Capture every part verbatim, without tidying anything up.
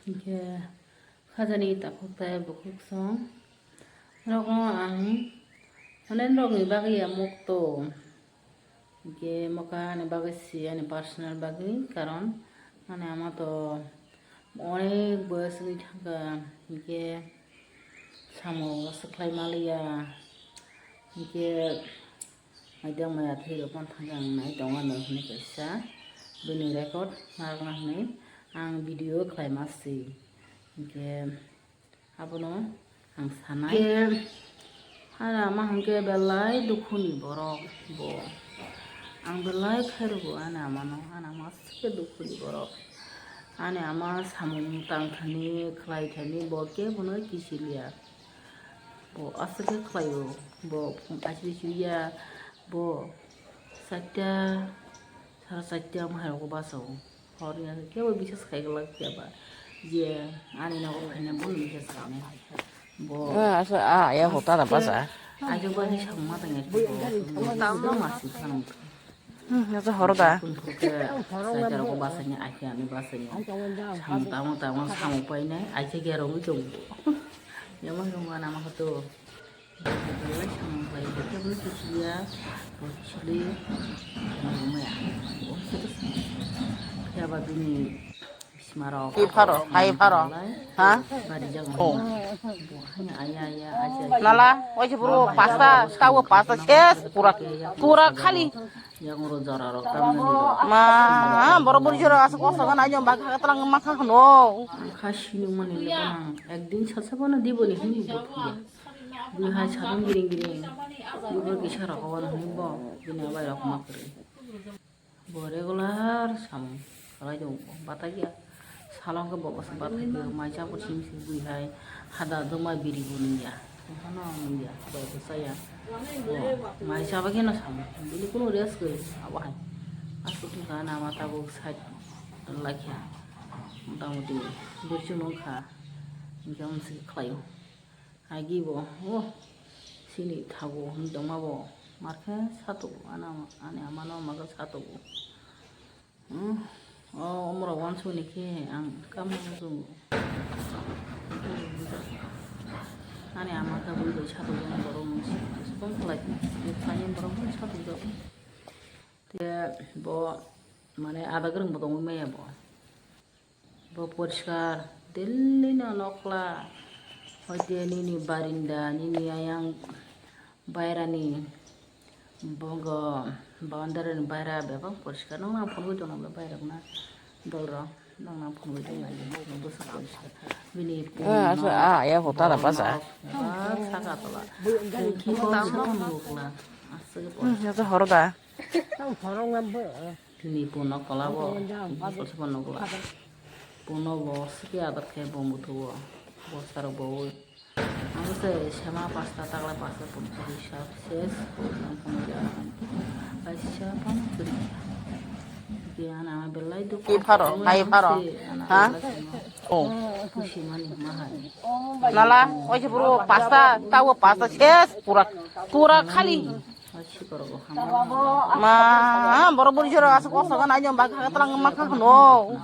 Hinkhe khajani takhuk tei bukhuk song rokno ang, mane, norokni bagwi ya mukto. Hinkhe moka ani bagwi si, ani personal bagwi, karon ani ama to onek boyos wngwi thangkha, hinkhe samung swkhlai maliya, hinkhe aidang maya thwi rok phano thangkhe ang nai tongo ano hwnwi kaisa bini record narwkna hwnwi ang video khlai ma si, hinkhe. Abono ang sanai. Khe, ani ama hinkhe belai dukhuni borok bo. Ang belai khairokgo ani amano, ani ama aswk khe dukhuni borok. Ani ama samung tangthani, khlaithani bo kebono kisiliya. Bo aswk khe khlaio. Bo phung aisri chuya, bo chaita, sara chaita wngma hai rogo bachao. Hor ya kebo bisas khai glak ya ba. Je ani nogo phaina bo bisas khai nai. Bo. Ah, asa, ah, ya hota da basa. Ajo ba ni samma tang ya. Bo tamo ma si tang. Hmm, ya sa hor da. Kun phuke, sai ta rogo basa ni, ai ani basa ni. Sam tamo tamo sam upai nai, ai se ge rong jong. Ya ma jong na ma hoto. Belai samung khlai, khe bo kisiya, bo kisili, maya. Phiya ba bini bismarok. Hai pharo, hai pharo. Ha? Bari jago. Oh. Bo hanya aya, aya, aja. Nala, oi se bro, pasta, tawo pasta, ses, pura, pura khali. Yang ro jora rok tam ni. Ma, boro buri jora asa kosa kan ayo, bak ha tlang ma kha no. Kha sinu mani le bang. Ekdin sasa bana di boni hini bo phiya. Bui hai sakang giring giring. Bui bo kisa rok wan hini bo. Bini abai rok ma kri. Bo regular samung khlai do bo. Batai ya. Salong ke bo basa batai ke mai cha bo sim sim bui hai. Hada do ma biri bo ni ya. Hano ang ya. Bai bo saya. Bo mai cha ba ke no samung. Bini kuno rest ke. Abo hai. Asuk tu kana mata bo side lakya. Mota moti. Bui chu nong kha. Jam si khlaio. Agi bo, oh, sini thago, hwn tongma bo, markhe satogo, ani ama, ani amano maga satogo. Hmm, oh, omorok wansukni khe ang kamo chwngo. Ani ama khe bui bai satogo, borok mung si, aswk khlai, khlai borok mung satogo. Te bo, mane, ada kwrwng bo tongwi maya bo. Bo poriskar, daily no nokla, hoite nini barinda, nini ayang bairani, bogo boundary ni baira bebak poriskar. Nokna phunugwi tongna bwle bairokna dolrok, nokna phunugwi tongna bwswk poriskar. Bini ah, asa, ah, ya, hota da basa. Saka tola. Khiko sapan nukla. Aswk poriskar. Horo da. Tini puno kola bo, bini kolsa bo nukla. Puno bo siki ador khe bo mutu bo, bosta rok bo ui. Ang se sema pasta takla pasta puno kiri sak ses, ang puno ya. Kaisa pano kiri. Ki ana ama belai duk. Ki pharo, hai pharo. Ha? Oh. Pusi mani mahai. Nala, oi se bro, pasta, tawo pasta ses, pura, pura khali. Ma, borok buri jora aswk kosto gana aino bak ha tlang ma kha no.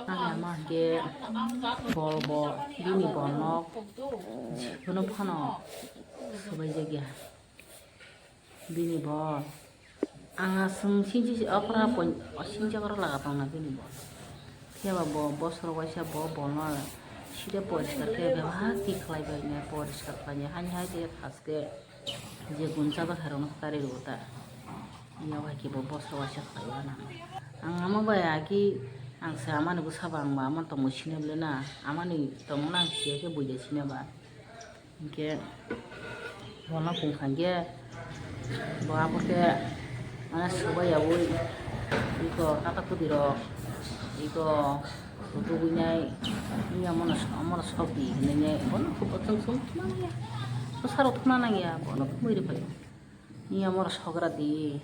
Ama hwnkhe bol bo bini bolno jiphano phano swbaijak ya. Bini bol. Ang aswng sinchi okra pon, sinchi okra laga tongna bini bo. Phiya ba bo bosor waisa bo bolno sida poriskar khe bebak tikhlai bai nai, poriskar khlai nai, hani hai khe thaske je gun chador hai rokno kari rwo ta. Iya bai khe bo bosor waisa khlai o ano. Ang ama bai aki ang se amani bwsa ba ang ba ama tongmung sina bwle na, amani tongmung no ang siya khe buida sina ba. Hinkhe bono kung kha hinkhe bo abo khe mane swbai yaui iko kata kwtwi rok iko rutugwi nai wngya mono mono sokdi hinwi nai bono khe bo chwng chwng thumna nangya bwsarok thumna nangya bono thumwi rwphai wngya mono sokra di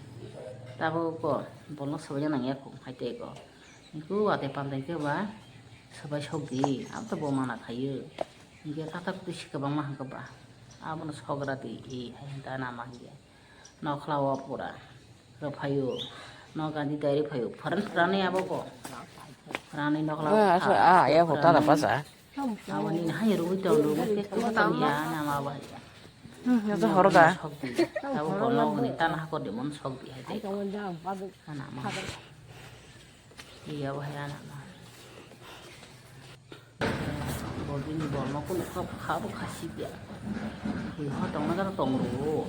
tabuk bo bono swbaina nangya kung hai tei iko. Iko watwi pandai khe ba swbai sokdi, abo to bo mana khaio. Hinkhe kata kwtwi si kwbangma hwnkhe ba, abono sogra twi e hai hwnta nama hinkhe. Nokhla o pura rwphaio, nok gandi dai rwphaio, phoran phrani abo bo. Rani nokla. Ah, asa, ah, ya, hota da pasa. Awani hai rui tong rui ke tu ta ya na ma ba ya. Hmm, ya to hor ga. Sok di. Abo bolno ni tan ha ko de mon sok di hai de. Ana ma. Iya, wahai anak mah. Bobini bolno kunu kok khabo khasi dia. Hui ho tongna gana tongro.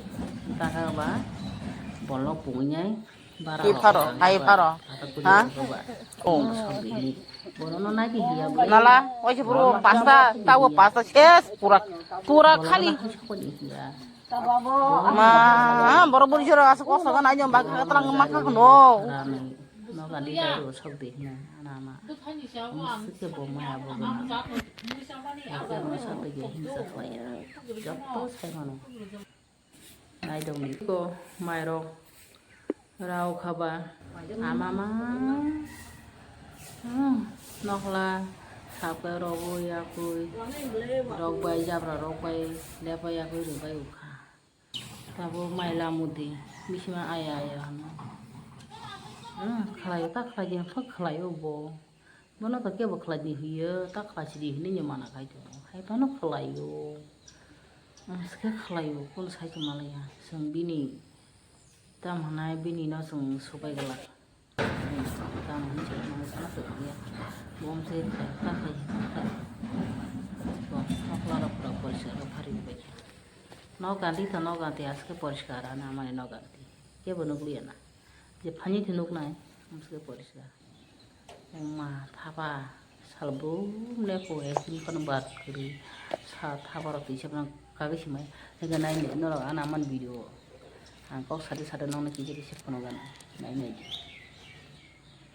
Taka ba bolno punginyai. Bara hai pharo, hai pharo. Ha? Oh. Bono no nai di hiya. Nala, oi se bro, pasta, tawo pasta ses, pura, pura khali. Ma, boro buri jora asa kosto gana ayo bak kha tlang ma kha no. Noga di dai ro sok de hina ana ama. Sike bo maya bo gana. Ake bo sok de ge hinsa khlai ya. Jotto sai mano. Nai dong ni ko mairok rao khaba. Ama ma. Hmm, nokla sape rogo yakui. Rok bai jabra rok bai lepa yakui rwbai ukha. Tabuk mai lamudi bisima aya aya hwnwi. Hmm, khlaio, ta khlaidi, phak khlaio bo. Bono to kebo khlaidi hwyo, ta khlaisidi hwnwi nw mana khai tongo. Hai phano khlaio. Hmm, swkhe khlaio, kunu sai tongma laiya. Chwng bini tam hwnai, bini no chwng subai glak. Tamo hinwi se mano sana tongya. Bom se ta khai ta. Bom sakla rok rok porisa rok phari bai. No ganti to no ganti aske poriskar ana mane no ganti. Kebo nukliya na. Je phani ti nuknai aske poriskar. Ema thapa salbrum ne ko he hin kono bar kri sa thapa rok tisa bang kagwi simai. Hega nai ne norok ana man video. Ang kok sade sade nokni kisa kisa phunukgana. Nai nai di.